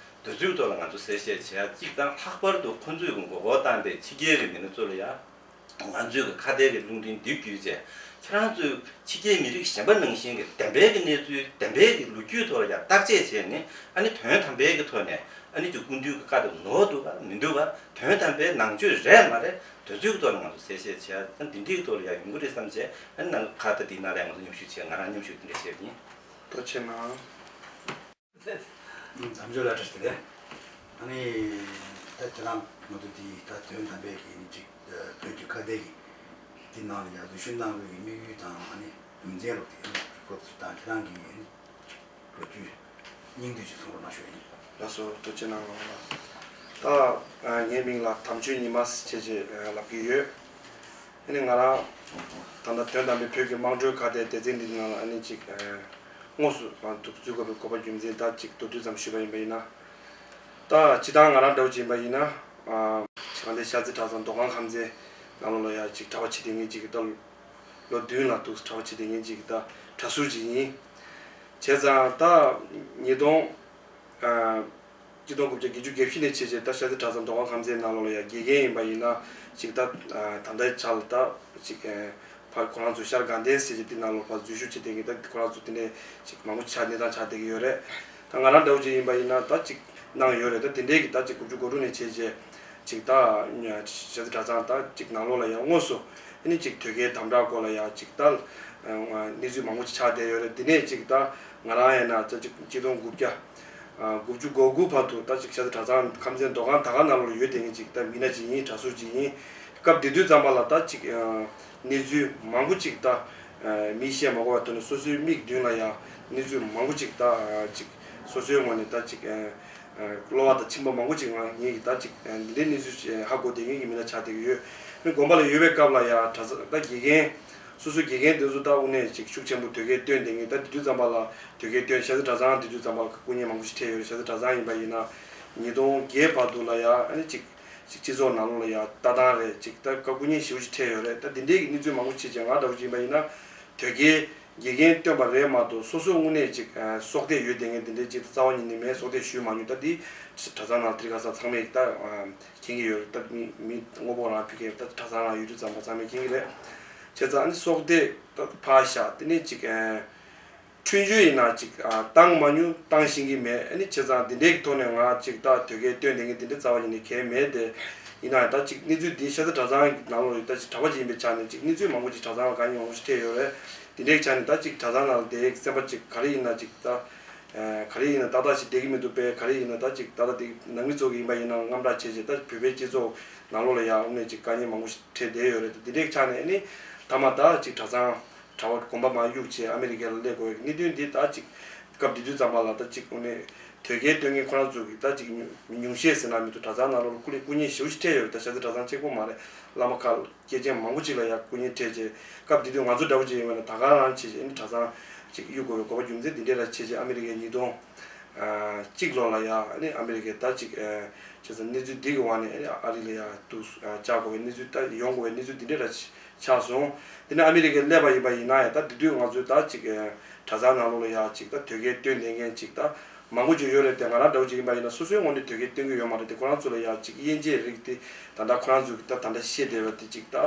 དེ་ཚོའི་ཐོག་ལ་ང་ཚོ་གསལ་བཤད་བྱེད་ཡ་གཅིག་དང་། ལྷག་པར་དུ་ཁོ་ཚོས་མགོ་སྐོར་བཏང་པའི་ཕྱི་རྒྱལ་གྱི་མི་སྣ་ཚོ་ལ་ཡ། ང་ཚོས་ཀྱི་ཁ་བརྡའི་གི་རླུང་འཕྲིན་འདི་བརྒྱུད་བྱས། ཁྱེད་རང་ཚོས་ཕྱི་རྒྱལ་མི་རིགས་གཞན་པ་ནང་བཞིན་གྱི་བདེན་པའི་གི་གནས་ཚུལ། བདེན་པའི་གི་ལོ་རྒྱུས་ཐོག་ལ་ཡང་བརྟག་དཔྱད་བྱས་ནས། ཨ་ནི་དོན་དམ་པའི་གི་ཐོག་ནས་ཨ་ནི་ཅིག་སྐུ་མདུན་གྱི་བཀའ་དང་ནོར་འདུག་ག་མི་འདུག་ག་དོན་དམ་པའི་ནང་ཆོས་རེད་མ་རེད། དེ་ཚོའི་གི་ཐོག་ལ་ང་ཚོ་གསལ་བཤད་བྱས། ཨ་འདི་འདྲའི་གི་ཐོག་ལ་ཡང་ཡོང་གི་རེད་བསམ་བྱས། ཨ་ནི་ནང་ཁ་བརྡ་འདིའི་ནང་ལ་ཡང་ང་ཚོ་མཉམ་ཞུགས་བྱས། ང་རང་མཉམ་ཞུགས་འདི་འདྲ་བྱས་པ་ཡིན། ཐུགས་རྗེ་གནང་། དམ་ཆོས་བླ་བྲེ་ཟེར་ཏེ། ཨ་ནི། ད་ཁྱེད་རང་ང་ཚོ་འདི་ད་དོན་དམ་པའི་གི་ནི་ཅིག་བོད་ཀྱི་ཁ་བརྡའི་གི་འདི་ནང་ལ་ཡང་འཛུལ་ཞུགས་གནང་དགོས་ཀྱི་དམིགས་ཡུལ་དང་། ཨ་ནི་རྒྱུ་མཚན་ལོག་དེ་ཁོ་ཚོ་དང་ཁྱེད་རང་གི་ལོ་རྒྱུས་སྙིང་བསྡུས་ཅིག་གསུང་རོགས་གནང་ཞུ་ཡིན། ལགས་སོ། ཐུགས་རྗེ་གནང་། ད་ངའི་མིང་ལ་དམ་ཆོས་ཉི་མ་ཟེར་བྱས་ལབ་ཀྱི་ཡོད། ཨ་ནི་ང་རང་ད་ལྟ་དོན་དམ་པའི་བོད་ཀྱི་དམངས་ཁྲོད་ཁ་བརྡའི་སྡེ་ཚན་འདི་ནང་ལ་ཨ་ནི་ཅིག་དངོས་སུ་འདུག་འཛུལ་དགོས་པའི་དགོས་པ་རྒྱུ་མཚན་ད་ཅིག་མདོར་བསྡུས་ཙམ་ཞུས་པ་ཡིན་པ་ཡིན་ན། ད་སྤྱིར་བཏང་ང་རང་འདྲ་བོ་ཅིག་ཡིན་པ་ཡིན་ན། ཨ་ཅིག་གང་དེ་ཤར་རྩེ་གྲྭ་ཚང་མདོ་ཁམས་ཁམས་ཚན་ནང་ལོགས་ལ་ཡ་ཅིག་གྲྭ་པ་བྱེད་བསྡད་མཁན་ཅིག་ད་ལོ་བདུན་ལ་འདུག་གྲྭ་པ་བྱེད་བསྡད་མཁན་ཅིག་ད་གྲྭ་ཟུར་ཅིག་ཡིན། བྱས་ཙང་ད་ཉིས་སྟོང་ཨ། གཅིག་སྟོང་དགུ་བརྒྱ་བརྒྱད་ཅུ་གྱ་བཞི་ནས་བྱས་བྱས་ད་ཤར་རྩེ་གྲྭ་ཚང་མདོ་ཁམས་ཁམས་ཚན་ནང་ལོགས་ལ་ཡ་དགེ་རྒན་ཡིན་པ་ཡིན་ན་ཅིག་ད་ད་ལྟའི་ཆ་ལ་ད་ཅིག་ཕར་ཁོ་རང་ཚོ་ཤར་དགའ་ལྡན་ཟེར་བྱས་དེ་ནང་ལོགས་ཕར་འཛུལ་ཞུགས་བྱེད་བསྡད་མཁན་ད་ཁོ་རང་ཚོ་དེ་འདྲས་ཅིག་མང་པོ་ཆགས་གནས་སྟངས་ཆགས་བསྡད་ཀྱི་ཡོད་རེད། ད་ང་རང་འདྲ་བོ་ཅིག་ཡིན་པ་ཡིན་ན་ད་ཅིག་གནང་ཡོད་རེད། ད་དེ་འདྲས་ཀྱི་ད་ཅིག་དགུ་བཅུ་གོ་དྲུག་ནས་བྱས་བྱས་ཅིག་ད་ཤར་རྩེ་གྲྭ་ཚང་ད་ཅིག་ནང་ལོགས་ལ་ཡ་དངོས་སུ་ཨ་ནི་ཅིག་དོལ་རྒྱལ་དམ་དྲག་སྐོར་ལ་ཡ་ཅིག་ད་གནས་ཚུལ་མང་པོ་ཅིག་ཆགས་བསྡད་ཡོད་རེད། དེ་ནས་ཅིག་ད་ང་རང་ཡིན་ན་ད་ཅིག་གཅིག་སྟོང་དགུ་བརྒྱ་དགུ་བཅུ་གོ་དགུ་བར་དུ་ད་ཅིག་ཤར་རྩེ་གྲྭ་ཚང་ཁམས་ཚན་མདོ་ཁམས་དར་དཀར་ནང་ལོགས་ལ་ཡོད་བསྡད་མཁན་ཅིག་ད་མི་སྣ་ཅིག་ཡིན། གྲྭ་ཟུར་ཅིག་ཡིན། སྐབས་དེ་དུས་ཙམ་པ་ལ་ད་ཅིག་གནས་ཚུལ་མང་པོ་ཅིག་ད་མིས་བཤད་མ་དགོས་པའི་ཐོག་ནས་སོ་སོའི་མིག་མདུན་ལ་ཡ་གནས་ཚུལ་མང་པོ་ཅིག་ད་ཅིག་སོ་སོའི་ངོས་ནས་ད་ཅིག་གློ་བ་དང་མཆིན་པ་མང་པོ་ཅིག་ངས་ཀྱི་ད་ཅིག་འདི་འདྲའི་གནས་ཚུལ་ཅིག་ཧ་གོ་བསྡད་མཁན་གྱི་མི་སྣ་ཆགས་བསྡད་ཀྱི་ཡོད། ཨ་ནི་དགོན་པ་ལ་ཡོད་པའི་སྐབས་ལ་ཡ་གྲྭ་ཚང་ད་དགེ་རྒན། སོ་སོའི་དགེ་རྒན་དེ་ཚོ་ད་དངོས་གནས་ཅིག་ཤུགས་ཆེན་པོ་དོལ་རྒྱལ་བསྟེན་བསྡད་མཁན། ད་དེ་དུས་ཙམ་པ་ལ་དོལ་རྒྱལ་བསྟེན། ཤར་རྩེ་གྲྭ་ཚང་དེ་དུས་ཙམ་པ་ལ་སྐུ་ངལ་མང་པོ་ཞིག་འཕྲད་ཡོད་རེད། ཤར་རྩེ་གྲྭ་ཚང་ཡིན་པ་ཡིན་ན་ཉིས་སྟོང་བརྒྱད་བར་དུ་ལ་ཡ་ཨ་ནི་ཅིག་ཅིག་སྤྱི་ཚོགས་ནང་ལོགས་ལ་ཡ་ལྟ་སྟངས་རེད། ཅིག་ད་སྐུ་ངལ་ཞེ་པོ་ཞིག་འཕྲད་ཡོད་རེད། ད་དེ་འདྲའི་གི་གནས་ཚུལ་མང་པོ་ཅིག་བྱས། ང་འདྲ་བོ་ཅིག་ཡིན་པ་ཡིན་ན་དོལ་རྒྱལ་དགེ་རྒན་བསྟེན་པ་རེད་མ་གཏོགས་སོ་སོ་དངོས་གནས་ཅིག་སྲོག་གཏད་ཡོད་བསྡད་མཁན་དེ་འདྲའི་ཅིག་རྩ་བ་ཉིད་ནས་མེད། སྲོག་གཏད་ཞུས་མ་མྱོང་། ད་འདི་གྲྭ་ཚང་ནང་དེ་ག་ས་ཚང་མས་ད་མཁྱེན་གྱི་ཡོད་རེད། ད་མི་མི་དངོས་པོ་རང་ཕ་གིར་ད་གྲྭ་ཚང་ནང་ཡོད་དུས་ཙམ་པ་ཚང་མས་མཁྱེན་གྱི་རེད། བྱས་ཙང་ཨ་ནི་སྲོག་གཏད་ད་ཕར་བཞག་དེ་ནས་ཅིག་ཆུང་ཆུང་ཡིན་ན་ཅིག་ཨ་བཏང་མ་མྱོང་། བཏང་ཤེས་ཀྱི་མེད། ཨ་ནི་བྱས་ཙང་འདི་འདྲའི་ཐོག་ནས་ང་ཅིག་ད་དོལ་རྒྱལ་བཏོན་བསྡད་མཁན་འདི་འདྲ་རྩ་བ་ཉིད་ནས་གལ་མེད་དེ། ཡིན་ན་ད་ཅིག་གནས་ཚུལ་འདི་ཤ་ཚ་གྲྭ་ཚང་གི་ནང་ལོགས་ཡོད། ད་ཅིག་གྲྭ་པ་ཅིག་ཡིན་པའི་ཆ་ནས་ཅིག་གནས་ཚུལ་མང་པོ་ཅིག་གྲྭ་ཚང་ལ་དཀའ་ངལ་མང་པོ་ཞིག་འཕྲད་ཡོད་རེད། འདི་འདྲའི་ཆ་ནས་ད་ཅིག་གྲྭ་ཚང་ནང་ལ་བསྡད་སེམས་པ་ཅིག་ག་རེ་ཡིན་ན་ཅིག་ད་ག་རེ་ཡིན་ན་ཏག་ཏག་ཞིག་བསྡད་ཀྱི་མི་འདུག་པས། ག་རེ་ཡིན་ན་ད་ཅིག་ཏག་ཏག་དེ་ནང་མི་ཚོ་གི་ཡིན་པ་ཡིན་ན་དངངས་སྐྲག་བྱས་བྱས། ད་བོད་པའི་སྤྱི་ཚོགས་ནང་ལོགས་ལ་ཡང་དངོས་གནས་ཅིག་དཀའ་ངལ་མང་པོ་ཞིག་འཕྲད་བསྡད་ཡོད་རེད། འདི་འདྲའི་ཆ་ནས་ཨ་ནི་མཐའ་མ་ད་ཅིག་གྲྭ་ཚང་གྲྭ་པ་དགོན་པ་མར་གཡུགས་བྱས་ཨ་མི་རི་ཀ་ལ་སླེབས་དགོས་པའི་གནད་དོན་འདི་ད་ཅིག་སྐབས་དེ་དུས་ཙམ་པ་ལ་ད་ཅིག་དངོས་གནས་དོལ་རྒྱལ་བཏོན་མཁན་ཁོ་རང་ཚོ་གི་ད་ཅིག་ཉུང་ཉུང་ཤས་ཟེར་ན་མི་འདུག་གྲྭ་ཚང་ནང་ལོགས་ལ་སྐུ་ལས་སྐུ་ཉིད་ཞེ་པོ་ཞིག་འཕྲད་ཡོད་རེད། ད་ཤ་ཚ་གྲྭ་ཚང་གཅིག་པོ་མ་རེད། བླ་མ་ཁག་སྐྱེས་ཆེན་མང་པོ་ཅིག་ལ་ཡང་སྐུ་ཉིད་འཕྲད་བྱས། སྐབས་དེ་དུས་ང་ཚོ་འདྲ་བོ་ཅིག་ཡིན་པ་ན་ད་ག་རང་བྱས་བྱས་ཨ་ནི་གྲྭ་ཚང་ཅིག་གཡུག་དགོས་པའི་དགོས་པ་རྒྱུ་མཚན་འདི་འདྲས་ལ་བྱས་བྱས་ཨ་མི་རི་ཀའི་ཉིས་སྟོང་གཅིག་ལོ་ལ་ཡང་ཨ་ནི་ཨ་མི་རི་ཀའི་ད་ཅིག་བྱས་ཙང་གནས་ཚུལ་འདི་གི་འོག་ནས་ཨ་ནི་ཨ་རི་ལ་ཡང་འདུག་བཅར་དགོས་པའི་གནས་ཚུལ། ད་ཡོང་དགོས་པའི་གནས་ཚུལ་འདི་འདྲས་ལ་ཆགས་སོང་། དེ་ནས་ཨ་མི་རི་ཀའི་སླེབས་པ་ཡིན་པ་ཡིན་ན་ཡང་ད་དེ་དུས་ང་ཚོའི་ད་ཅིག་གྲྭ་ཚང་ནང་ལོགས་ལ་ཡང་ཅིག་ད་དོལ་རྒྱལ་བཏོན་བསྡད་མཁན་ཅིག་ད་མང་པོ་ཅིག་ཡོད་རེད་དེ། ང་རང་འདྲ་བོ་ཅིག་ཡིན་པ་ཡིན་ན་སོ་སོའི་ངོས་ནས་དོལ་རྒྱལ་བཏོན་གྱི་ཡོད་མ་རེད་དེ། ཁོ་རང་ཚོ་ལ་ཡང་ཅིག་དབྱེ་འབྱེད་རིགས་དེ་ད་ལྟ་ཁོ་རང་ཚོ་གི་ད་ད་ལྟ་བཤད་བསྡད་པ་དེ་ཅིག་ད་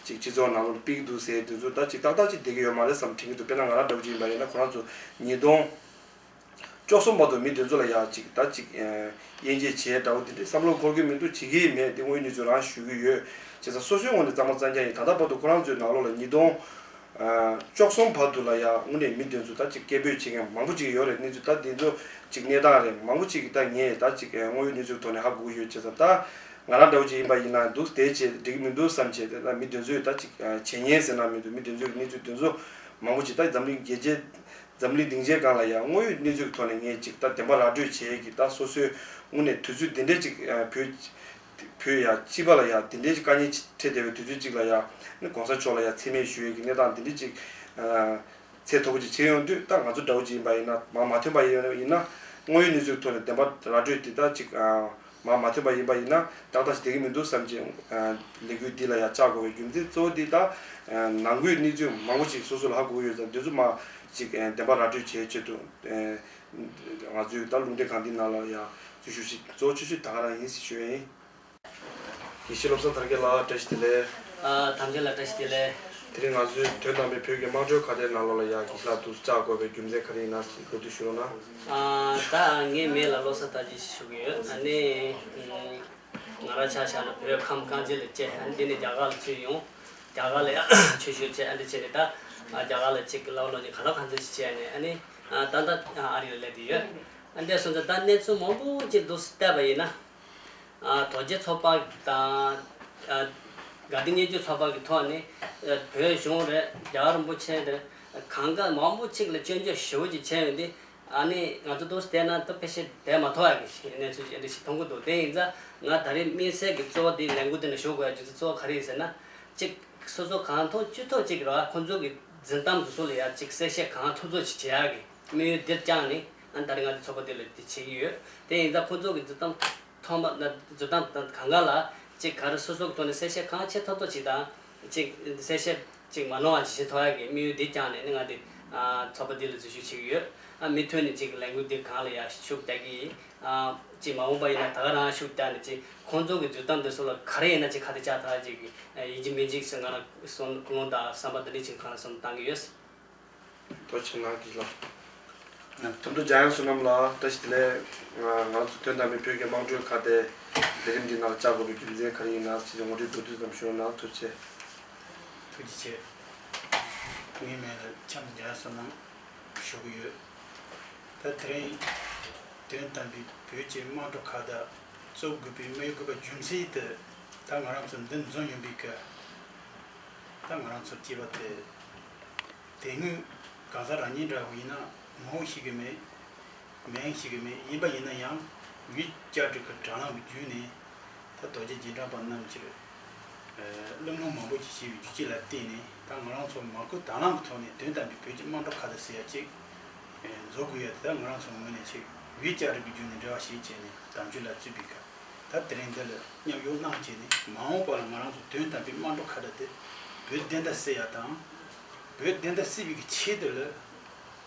ཅིག་སྤྱི་ཚོགས་ནང་ལོགས་ལ་ཕུད་ཀྱི་འདུག་ཟེར་དེ་ཚོ་ད་ཅིག་ཏག་ཏག་ཅིག་བསྡད་ཀྱི་ཡོད་མ་རེད་བསམ་དྲན་གྱི་འདུག་དཔེར་ན་ང་རང་འདྲ་བོ་ཅིག་ཡིན་པ་ཡིན་ན་ཁོ་རང་ཚོ་ཉིས་སྟོང་བཅུ་གསུམ་བར་དུ་མི་དེ་ཚོ་ལ་ཡང་ཅིག་ད་ཅིག་དབྱེ་འབྱེད་བྱས་འདྲ་བོ་དེ་འདྲའི་བསམ་བློ་འཁོར་གྱི་མི་འདུག་བྱེད་ཀྱི་མེད་དེ་དངོས་ཡོད་གནས་ཚུལ་རང་ཞུ་གི་ཡོད། བྱས་ཙང་སོ་སོའི་ངོས་ནས་གཙང་མ་གཙང་རྐྱང་ཡིན། ད་ལྟ་བར་དུ་ཁོ་རང་ཚོའི་ནང་ལོགས་ལ་ཉིས་སྟོང་བཅུ་གསུམ་བར་དུ་ལ་ཡང་དངོས་གནས་མི་དེ་ཚོ་ད་ཅིག་སྐད་འབོད་བྱེད་མཁན་མང་པོ་ཅིག་ཡོད་རེད། གནས་ཚུལ་ད་དེ་ཚོ་ཅིག་གནས་སྟངས་རེད། མང་པོ་ཅིག་གིས་ད་ངས་ད་ཅིག་དངོས་ཡོད་གནས་ཚུལ་ཐོག་ནས་ཧ་གོ་གི་ཡོད། བྱས་ཙང་ད་ང་རང་འདྲ་བོ་ཅིག་ཡིན་པ་ཡིན་ན་འདུག་བསྡད་བྱས་འགྲིག་གི་མི་འདུག་བསམ་བྱས་དེ་ད་མི་དེ་ཚོས་ད་ཅིག་བྱེད་ཉན་ཟེར་ན་མི་འདུག་མི་དེ་ཚོའི་གནས་ཚུལ་དེ་ཚོ་མང་པོ་ཅིག་ད་འཛམ་གླིང་རྒྱལ་སྤྱི་འཛམ་གླིང་སྡིངས་ཆའི་སྒང་ལ་ཡང་དངོས་ཡོད་གནས་ཚུལ་གྱི་ཐོག་ནས་ངས་ཅིག་ད་བདེན་པ་ར་སྤྲོད་བྱེད་ཀྱི་ད་སོ་སོའི་དངོས་གནས་དུས་ཚོད་འདི་འདྲའི་ཅིག་བོད་བོད་ཡ་སྤྱི་པ་ལ་ཡ་འདི་འདྲའི་ཅིག་དཀའ་ངལ་འཕྲད་བསྡད་པའི་དུས་ཚོད་ཅིག་ལ་ཡ་ནི་གོང་ས་མཆོག་ལ་ཡ་མཚན་སྨད་ཞུ་ཡས་ཀྱི་གནས་སྟངས་འདི་འདྲའི་ཅིག་ཚད་མཐོ་པོ་ཅིག་བྱེད་ཡོང་དུས་ད་ང་ཚོ་འདྲ་བོ་ཅིག་ཡིན་པ་ཡིན་ན་མ་མ་ཐོན་པ་ཡིན་ན་དངོས་ཡོད་གནས་ཚུལ་གྱི་ཐོག་ནས་བདེན་པ་ར་སྤྲོད་འདི་ད་ཅིག་མ་མ་ཐོན་པ་ཡིན་པ་ཡིན་ན་ཏག་ཏག་ཞིག་བསྡད་ཀྱི་མི་འདུག་བསམ་གྱི་ལས་འགུལ་འདི་ལ་ཡང་བཅར་དགོས་པའི་རྒྱུ་མཚན་གཙོ་བོ་འདི་ད་ནང་ཁུལ་གནས་ཚུལ་མང་པོ་ཞིག་སོ་སོ་ལ་ཧ་གོ་གི་ཡོད་ཙང་འདི་ཚོ་མ་ཅིག་བདེན་པ་ར་སྤྲོད་བྱེད་ཆེད་དུ་ང་ཚོས་ད་རླུང་འཕྲིན་ཁང་འདི་ནང་ལ་ཡང་འཛུལ་ཞུགས་ཤིག་གཙོ་བོ་ཆུ་ཆུ་ད་ག་རང་ཡིན་ཞུ་ཡིན། དགེ་བཤེས་བློ་བཟང་དར་རྒྱས་ལགས་བཀྲ་ཤིས་བདེ་ལེགས། ཨ་ཐམས་ཅད་ལ་བཀྲ་ཤིས་བདེ་ལེགས། དེ་རིང་ང་ཚོའི་དོན་དམ་པའི་བོད་ཀྱི་དམངས་ཁྲོད་ཁ་བརྡའི་ནང་ལོགས་ལ་ཡང་དགེ་བཤེས་ལགས་འདུག་བཅར་དགོས་པའི་རྒྱུ་མཚན་ག་རེ་ཡིན་ན་ཞིག་གོ་བསྡུར་ཞུ་རོགས་གནང་། ཨ་ད་ངའི་མིང་ལ་བློ་བཟང་དར་རྒྱས་ཞུ་གི་ཡོད། ཨ་ནི་ང་རང་ཆ་བཞག་ན་བོད་ཁམས་དཀར་མཛེས་ལ་སྐྱེས། ཨ་ནི་དེ་ནས་རྒྱ་གར་ལ་ཚུར་ཡོང་། རྒྱ་གར་ལ་ཡང་ཆོས་ཞུགས་བྱས། ཨ་འདི་བྱས་ནས་ད་རྒྱ་གར་ལ་ཅིག་ལབ་ལོ་ནི་ག་ལ་གང་འཚམ་ཞིག་བྱས་ནས་ཨ་ནི་ད་ལྟ་ཨ་རི་ལ་སླེབས་བསྡད་ཡོད། ཨ་འདི་སོང་ཙང་ད་གནས་ཚུལ་མང་པོ་ཅིག་འདུག་བལྟས་པ་ཡིན་ན། ཨ་དོལ་རྒྱལ་ཚོགས་པ་དང་ཨ་དགའ་ལྡན་སྙན་བརྒྱུད་ཚོགས་པ་གི་ཐོག་ནས་ཨ་བོད་གཞུང་རེད། རྒྱལ་བ་རིན་པོ་ཆེ་རེད། གང་ག་མང་པོ་ཅིག་ལ་སྐྱོན་བརྗོད་ཞེ་པོ་ཅིག་བྱས་ཡོད་དེ། ཨ་ནི་ང་ཚོ་འདུག་བལྟས་ན་ད་ཕལ་ཆེར་བསྡད་མ་ཐུབ་ཡ་གི་གནས་ཚུལ་ཅིག་འདི་ཞིག་མཐོང་གི་འདུག་དེ་ཡིན་ཙང་ང་ད་རེས་དམིགས་བསལ་གྱི་གཙོ་བོ་དེ་ལས་འགུལ་དེ་ནང་ཞུགས་དགོས་ཡ་རྒྱུ་མཚན་གཙོ་བོ་ག་རེ་ཡིན་ཟེར་ན། གཅིག་སོ་སོ་གང་ཐུབ་ཅི་ཐུབ་ཅིག་ར་ཁོང་ཚོ་གི་འཛིན་སྟངས་དེ་ཚོ་ལ་ཡ་གཅིག་གསལ་བཤད་གང་ཐུབ་ཐུབ་ཅིག་བྱེད་ཡ་གི་དམིགས་ཡུལ་འདིར་བཅངས་ནས་ཨ་ནི་ད་རེས་ང་ཚོ་ཚོགས་པ་འདི་ལ་འདི་བྱེད་ཀྱི་ཡོད། དེ་ཡིན་ཙང་ཁོང་ཚོ་གི་འཛིན་སྟངས་ཐོག་མ་ན་འཛིན་སྟངས་དང་གང་ག་ལ་གཅིག་ག་རེ་སོ་སོ་གི་ཐོག་ནས་གསལ་བཤད་གང་བྱེད་ཐུབ་ཐུབ་ཅིག་དང་གཅིག་གསལ་བཤད་གཅིག་མ་གནང་བ་ཅིག་བྱེད་ཐུབ་ཡ་གི་དམིགས་ཡུལ་འདི་བཅངས་ནས་ནི་ང་འདི་ཚོགས་པ་འདི་ལ་འཛུལ་ཞུགས་བྱེད་ཀྱི་ཡོད། ཨ་མུ་མཐུད་ནས་གཅིག་ལས་འགུལ་འདི་གང་ལ་ཡ་ཤུགས་རྒྱག་གི་ཡིན། ཨ་གཅིག་མ་འོངས་པ་ཡིན་ན་ད་ག་རང་ཤུགས་རྒྱག་ནས་གཅིག་ཁོང་ཚོ་གི་འཛུལ་སྟངས་འདི་ཚོ་ལ་ག་རེ་ཡིན་ན་གཅིག་ཁ་གཏད་བཅག་ཐུབ་ཡ་གཅིག་ཡིན་གཅིག་མིན་གཅིག་ཟེར་ང་རང་སོང་ཀུན་སློང་དང་བསམ་པ་འདི་འདྲ་ཅིག་གང་ལ་སོང་བཏང་གི་ཡོད། ཐུགས་རྗེ་ཆེ་གནང་གི་ལགས། ཐུབ་བསྟན་འཇམ་དབྱངས་བསོད་ནམས་ལགས་བཀྲ་ཤིས་བདེ་ལེགས། ང་ང་ཚོ་དོན་དམ་པའི་བོད་ཀྱི་དམངས་ཁྲོད་ཁ་བརྡའི་ལས་རིམ་འདི་ནང་བཅར་དགོས་པའི་རྒྱུ་མཚན་ག་རེ་ཡིན་ན་ཞེས་ངོ་སྤྲོད་མདོར་བསྡུས་ཙམ་ཞུ་རོགས་གནང་། ཐུགས་རྗེ་ཆེ། ཐུགས་རྗེ་ཆེ། ངའི་མིང་ལ་འཇམ་དབྱངས་བསོད་ནམས་ཞུ་གི་ཡོད། ད་དེ་རིང་དོན་དམ་པའི་བོད་ཀྱི་དམངས་ཁྲོད་ཁ་བརྡ་བཙུགས་དགོས་པའི་དམིགས་ཡུལ་དགོས་པ་རྒྱུ་མཚན་དེ་ད་ང་རང་ཚོ་འདི་འཛོམས་ཡོང་བའི་སྐབས་ད་ང་རང་ཚོ་སྐྱེས་པ་དེ་དེ་སྔོན་གང་ཟག་རང་ཉིད་འདྲ་བོ་ཡིན་ན་ངོ་ཤེས་ཀྱི་མེད། མིང་ཤེས་ཀྱི་མེད། ཡིན་པ་ཡིན་ན་ཡང་བོད་བསྐྱར་སྒྲིག་གི་དྲ་ལམ་གྱི་བརྒྱུད་ནས་ད་རྡོ་རྗེ་རྗེས་འབྲང་པ་རྣམས་ཀྱིས་བསླབ་གནང་མང་པོ་ཞིག་བྱས་པའི་རྒྱུ་རྐྱེན་ལ་བརྟེན་ནས་ད་ང་རང་ཚོ་མ་བསྐུལ་དང་བླངས་ཀྱི་ཐོག་ནས་དོན་དམ་པའི་བོད་ཀྱི་དམངས་ཁྲོད་ཁ་བརྡ་ཟེར་ཡ་ཅིག་བཟོ་དགོས་ཡ་དེ་ད་ང་རང་ཚོ་ངོས་ནས་ཅིག་བོད་བསྐྱར་སྒྲིག་གི་བརྒྱུད་ནས་འབྲེལ་བ་བྱས་བྱས་ནས་དམ་ཆོས་ལ་བཙུད་པའི་སྐབས། ད་དེ་རིང་འདི་ལ་མཉམ་ཞུགས་གནང་བྱས་ནས་མ་འོངས་པ་ལ་ང་རང་ཚོ་དོན་དམ་པའི་དམངས་ཁྲོད་ཁ་བརྡ་དེ་བོད་བདེན་མཐའ་གསལ་ཡ་དང་། བོད་བདེན་མཐའ་གསལ་བའི་གི་ཆེད་དུ་ལ་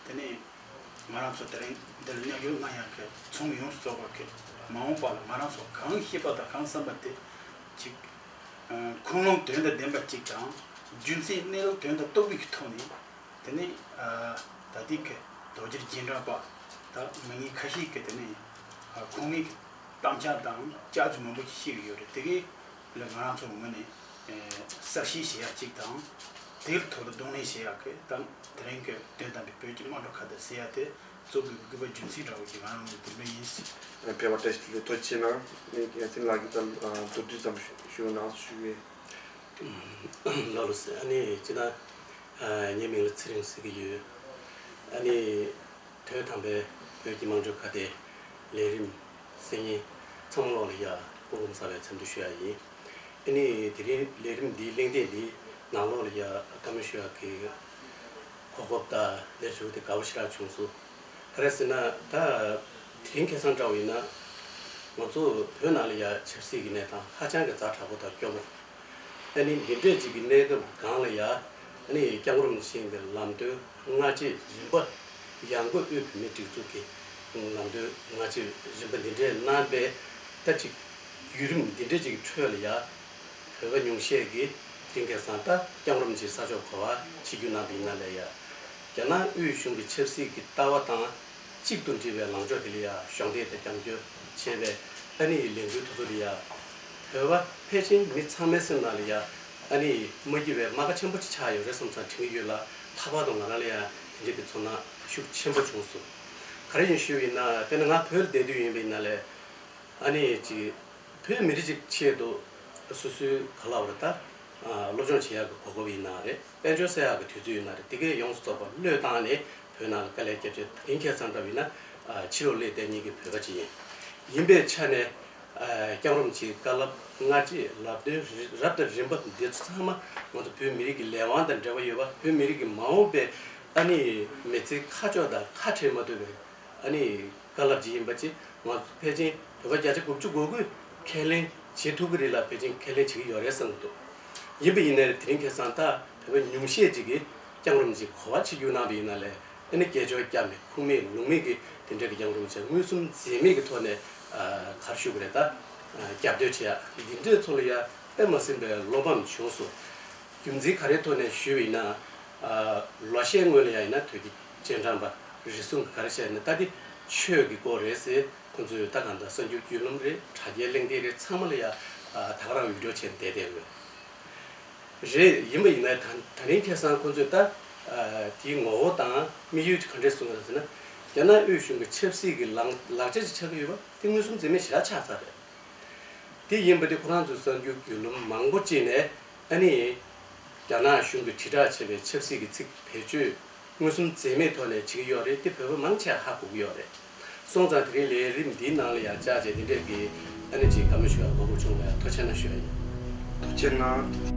དེ་ནས་ང་རང་ཚོ་དེ་རིང་འདི་ལ་མཉམ་ཞུགས་གནང་ཡག་གི་ཚོགས་མི་ཡོངས་སུ་རྫོགས་པ་གི་མ་འོངས་པ་ལ་ང་རང་ཚོ་གང་ཤེས་པ་དང་གང་བསམ་པ་དེ་ཅིག་ཁུངས་ལུང་དོན་དང་ལྡན་པ་ཅིག་དང་རྒྱུ་མཚན་གནས་ལུགས་དོན་དང་རྟོགས་པའི་གི་ཐོག་ནས། དེ་ནས་ཨ་ད་ལྟའི་གི་ རྡོ་རྗེ་རྗེས་འབྲང་པ་ད་མི་ངན་ཁ་ཤས་ཀྱིས་དེ་ནས་ཁོང་གི་གཏམ་འཆལ་དང་སྐྱག་རྫུན་མང་པོ་ཞིག་བཤད་ཀྱི་ཡོད་རེད། དེ་གས་ལ་ང་རང་ཚོ་ངོས་ནས་གསལ་བཤད་བྱེད་ཡ་གཅིག་དང་། དེའི་ཐོག་ལ་གདོང་ལེན་བྱེད་ཡ་གི་དང་དེ་རིང་གི་དོན་དམ་པའི་བོད་ཀྱི་དམངས་ཁྲོད་ཁ་བརྡ་ཟེར་ཡ་དེ་གཙོ་དགོས་པའི་དགོས་པ་རྒྱུ་མཚན་འདྲ་བོ་ཞིག་ང་རང་ངོས་ནས་དེ་འདྲ་ཡིན། ཕེབས་པ་བཀྲ་ཤིས་བདེ་ལེགས། ཐུགས་རྗེ་ཆེ་གནང་། ངས་ཡ་མཚན་ལགས་ཀྱི་ཙམ་མདོར་བསྡུས་ཙམ་ཞུ་ཞུ་གནང་ཞུ་གི་ཡོད། ལགས་ལགས་སེ། ཨ་ནི་སྤྱིར་བཏང་ངའི་མིང་ལ་ཚེ་རིང་ཟེར་གྱི་ཡོད། ཨ་ནི་དོན་དམ་པའི་བོད་ཀྱི་དམངས་ཁྲོད་ཁ་བརྡའི་ལས་རིམ་གསན་མཁན་ཚང་མ་ལོག་ལ་ཡ་སྐུ་ཁམས་བཟང་བའི་འཚམས་འདྲི་ཞུ་ཡ་ཡིན། ཨ་ནི་དེ་རིང་ལས་རིམ་འདིའི་གླེང་སྟེགས་འདི་ནང་ལོགས་ལ་ཡ་བཀའ་མོལ་ཞུ་ཡག་གི་གོ་སྐབས་དང་ལས་ཞུ་དེ་དགའ་པོ་ཞེ་དྲག་བྱུང་སོང་། ག་རེ་ཟེར་ན་ད་དེ་རིང་ཁ་སང་འདྲ་བོ་ཡིན་ན་ང་ཚོ་བོད་ནང་ལ་ཡ་ཆབ་སྲིད་ཀྱི་གནས་སྟངས་ཧ་ཅང་གི་ཛ་དྲག་པོ་དང་སྐྱོ་པོ། ཨ་ནི་འདི་འདྲས་ཅིག་གི་གནས་སྐབས་སྒང་ལ་ཡ་ཨ་ནི་སྐྱབས་མགོན་རིན་པོ་ཆེ་གི་ལམ་སྟོན་སྔ་རྗེས་རིམ་པ་ཡང་སྒོས་དབུས་བོད་མིའི་སྒྲིག་འཛུགས་ཀྱི་ལམ་སྟོན་སྔ་རྗེས་རིམ་པ་འདི་འདྲས་གནང་བས་ད་ཅིག་བརྒྱུད་རིམ་འདི་འདྲས་ཅིག་གི་ཁྲོད་ལ་ཡ་བོད་པ་ཉུང་ཤས་ཀྱིས་དེང་སང་ད་སྐྱབས་མགོན་རིན་པོ་ཆེའི་ས་ཕྱོགས་གོ་བ་ཆིབས་བསྒྱུར་གནང་བ་ཡིན་ན་ལས་ཡ། རྒྱ་ནག་དབུས་གཞུང་གི་ཆབ་སྲིད་ཀྱི་ལྟ་བ་དང་གཅིག་ཏུ་འགྲིལ་བའི་ལངས་ཕྱོགས་དེ་ལ་ཡ་གཞོགས་འདེགས་དང་རྒྱབ་སྐྱོར་བྱས་པའི་ཨ་ནི་ལས་འགུལ་དེ་ཚོ་ལ་ཡ། བོད་པ་ཕལ་ཆེར་མི་ཚང་མའི་སེམས་ནང་ལ་ཡ་ཨ་ནི་མ་སྐྱིད་པའི་རྨ་ཁ་ཆེན་པོ་ཅིག་ཆགས་ཡོད་རེད་བསམ་བསམ་དྲན་གྱི་ཡོད་ལ། ལྷག་པར་དུ་ང་རང་ལ་ཡ་དེ་འདྲའི་གི་ཚོར་སྣང་ཤུགས་ཆེན་པོ་བྱུང་སོང་། ག་རེ་ཡིན་ཞུས་པ་ཡིན་ན་དཔེར་ན་ང་བོད་ལ་བསྡད་དུས་ཡིན་པ་ཡིན་ན་ལས། ཨ་ནི་ཅིག་བོད་མི་རིགས་ཅིག་ཆེད་དུ་སོ་སོའི་ག་ལབ་རེད་ད། སློབ་སྦྱོང་བྱེད་ཡག་གི་གོ་སྐབས་ཡིན་ན་རེད། དཔལ་འབྱོར་སེལ་ཡག་གི་དུས་ཚོད་ཡིན་ན་རེད། དེ་གའི་ཡོངས་སུ་རྫོགས་པ་བློས་བཏང་ནས་བོད་ནང་ལ་དཀའ་ལས་བརྒྱབ་བྱས་ད་རིང་ཁ་སང་འདྲ་བོ་ཡིན་ན་ཕྱི་ལོགས་སླེབས་བསྡད་མཁན་གྱི་བོད་པ་ཅིག་ཡིན། ཡིན་པའི་ཆ་ནས་སྐྱབས་མགོན་རིན་པོ་ཆེའི་བཀའ་སློབ་སྔ་རྗེས་ལམ་སྟོན་རབ་དང་རིམ་པ་འདི་ཚོ་ཚང་མ་ང་ཚོ་བོད་མི་རིགས་ཀྱི་ལས་དབང་དང་འབྲེལ་བ་ཡོད་པ། བོད་མི་རིགས་ཀྱི་མ་འོངས་པའི་ཨ་ནི་མི་ཚེ་ཁ་ཕྱོགས་དང་ཁ་བྲལ་མ་ཐུབ་པའི་ཨ་ནི་བཀའ་སློབ་ཅིག་ཡིན་པ་ཅིག་ང་ཚོ་ཕལ་ཆེར་བོད་པ་བརྒྱ་ཆ་དགུ་བཅུ་གོ་དགུས་ཁས་ལེན་བྱེད་ཐུབ་ཀྱི་རེད་ལ། ཕལ་ཆེར་ཁས་ལེན་བྱེད་ཀྱི་ཡོད་རེད་བསམ་གྱི་འདུག་ཡིན་པ་ཡིན་ནའི་དེ་རིང་ཁ་སང་ད་བོད་པ་ཉུང་ཤས་ཅིག་གིས་སྐྱབས་མགོན་རིན་པོ་ཆེ་གོ་བ་ཆིབས་བསྒྱུར་གནང་བ་ཡིན་ན་ལས། ཨ་ནི་སྐད་ཅོར་བརྒྱབ་ནས་ཁུངས་མེད་ལུང་མེད་ཀྱི་དེ་འདྲ་གི་སྐྱབས་མགོན་རིན་པོ་ཆེ་མངོན་སུམ་འཛེམས་མེད་ཀྱི་ཐོག་ནས་ག་རེ་ཞུ་དགོས་རེད་ད། རྒྱབ་གཏོད་བྱེད་ཡ་འདི་འདྲའི་ཚོ་ལ་ཡ་དཔེ་མ་སྲིད་པའི་བློ་ཕམ་བྱུང་སོང་། རྒྱུ་མཚན་ག་རེའི་ཐོག་ནས་ཞུས་པ་ཡིན་ན། ལོ་ཤས་སྔོན་ལ་ཡ་ཡིན་ན་བོད་ཀྱི་རྗེས་འབྲང་པ་རེ་ཟུང་གིས་ག་རེ་བཤད་ན་ད་འདི་ཆོས་ཀྱི་སྐོར་རེད་ཟེར། ཁོང་ཚོས་ད་གང་ལྟར་གསར་འགྱུར་བརྒྱུད་ལམ་རེད། དྲ་རྒྱའི་གླེང་སྟེགས་རེད། ཚང་མ་ལ་ཡ་ད་ག་རང་འུད་སྒྲོག་བྱས་བསྡད་བསྡད་ཡོད་རེད། ཡིན་པ་ཡིན་ནའི་ད་ད་རིང་ཁ་སང་ཁོང་ཚོས་ད་དེའི་ངོ་བོ་དང་དམིགས་ཡུལ་ག་འདྲས་གསུངས་ཡོད་ཟེར་ན། རྒྱ་ནག་དབུས་གཞུང་གི་ཆབ་སྲིད་ཀྱི་ལག་ལག་ཆ་ཅིག་ཆགས་ཀྱི་ཡོད་པ་དེ་མངོན་སུམ་འཛེམས་མེད་ཞེ་དྲག་ཆགས་ཚར་རེད། དེ་ཡིན་པ་དེ་ཁོ་རང་ཚོའི་གསར་འགྱུར་བརྒྱུད་ལམ་མང་པོ་ཅིག་ནས་ཨ་ནི་རྒྱ་ནག་གཞུང་གིས་དྲིལ་བསྒྲགས་བྱས་པའི་ཆབ་སྲིད་ཀྱི་ཚིག་བེད་སྤྱོད་མངོན་སུམ་འཛེམས་མེད་ཐོག་ནས་བྱེད་ཀྱི་ཡོད་རེད། དེ་བོད་པ་མང་ཆེ་ཧ་གོ་གི་ཡོད་རེད། སོང་ཙང་དེ་རིང་ལས་རིམ་འདིའི་ནང་ལ་ཡང་བཅར་བྱས་དེ་འདྲས་ཀྱི་ཨ་ནི་ཅིག་བཀའ་མོལ་ཞུ་ཡག་གོ་སྐབས་བྱུང་བ་ཡང་ཐུགས་རྗེ་གནང་ཞུ་ཡ་ཡིན། ཐུགས་རྗེ་གནང་།